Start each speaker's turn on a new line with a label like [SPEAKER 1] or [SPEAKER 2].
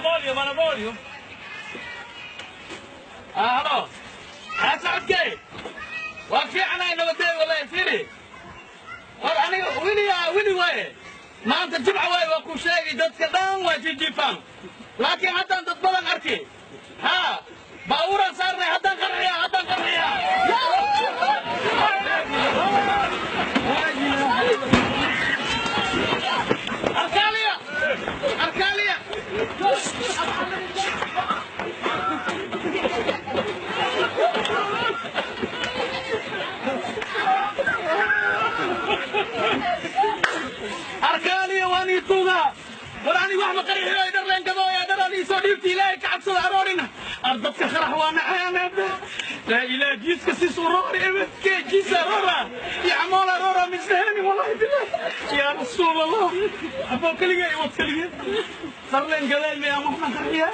[SPEAKER 1] Banabolio, Banabolio. Halo. Ha, socodkey, waa fiicanahay, nabadey wallahi. Fiiri, war aniga wili wili waaye, maanta Jimca waaye, waa ku sheegi, dadka dhan waa jijiifaan, laakiin haddaan dad badan arki ha baabuuraan saarnay, haddaan qarxiya, haddaan qarxiya. Arkaaliya, arkaaliya. Arkaaliya, waan ii tuugaa. War ani wax ma qarxiyo, dharleen gadooya, dharaan iisoo dhiibta. Ilaahay ka cabsada, aroorina ar dadka qarax waa nacayaan. Laa ilaah, jiiska sis uroori ebedke jiis aroora iyo camool aroora misleheni, wallahi bilah. Yaa Rasuul Allah, aboo keligee iwad, keligee dharleen gadeen miyaa? Maxna qarxiyaa.